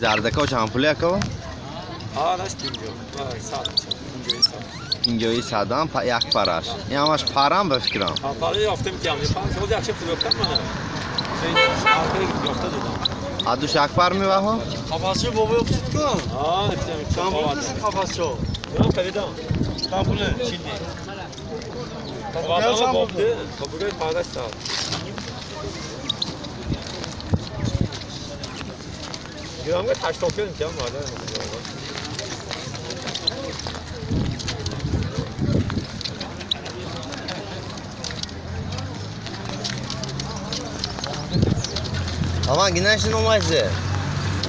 зардако чанд пули ако? Араш 50. Вай, 100. 50. Пинҷои садам як параш. Ин ҳамаш парам ба фикрам. Пари ёфтем ки ҳам. Панҷ ҳозир якча фурӯхтам мана. Ёфта додам. Адуш як пар меваҳо? Қафасчо бобо ёфтид ку? А, нефтем. Чанд пул дидӣ қафасчо? Ман харидам. Чанд пуле? Чинди. Бадама бобди. Попугай параш сад. Грамга 85 имтиҳон мада. Аман гинаши номашзе?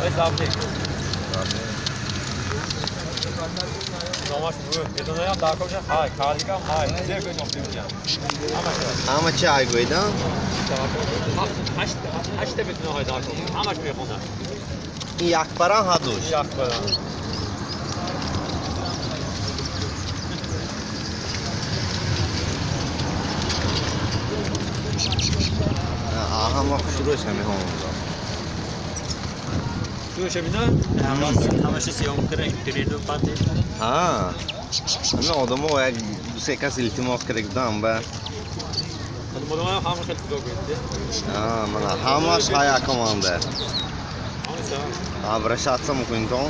Ай забди. Номаш бу. Медонаям дар коша ҳай, каликам ҳай. Зе гӯй ёфтем ҷам. Ҳамаш. Ҳама чи ай гӯйда? Ҳашт ҳашта бетуна ҳай дар кош. Ҳамаш мехонад. Ин як парам ҳадуш. Як парам. Ҳама хушрӯш ҳамиҳон. Хушрӯш ҳамина? Ҳамаша съём кара интернету пати. Ҳа. Ҳамин одамо як ду-се кас илтимос карда будам ба. Одамо ҳама хел худо гӯяд. Ҳа, мана ҳамаш ҳай акоманда. Обращаться мукунтон.